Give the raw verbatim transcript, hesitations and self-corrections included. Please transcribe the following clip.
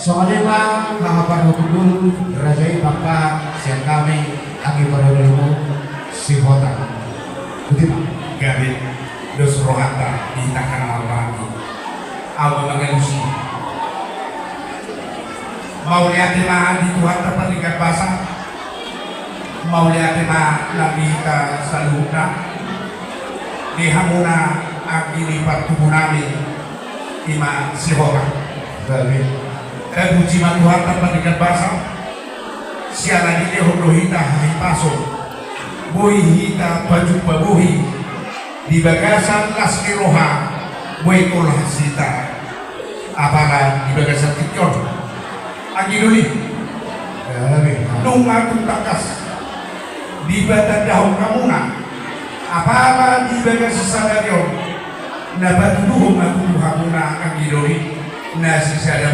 Songon i ma haha parhundul raja i, pangka sian hami anggi parhundulmu Sihotang. Boti ma. Gabe dos rohanta di hita hangoluan i. Ahu ma mangalusi. Mauliate ma di Tuhanta pardenggan basa. Mauliate ma nang di hita saluhutna. Di hamuna anggi ni partubu nami, i ma Sihotang. Gabe. Tapuji ma Tuhanta pardenggan basa. Siala dilehon do hita hahipason. Boi hita pajumpa bohi di bagasan las ni roha, boi tolhas hita. Apala di bagasan tingki on. Anggi doli. Gabe. Nunga tung tangkas dipatandahon hamuna. Apala di bagasan sadari on. Na patuduhon ma tutu hamuna anggi doli. Na sisada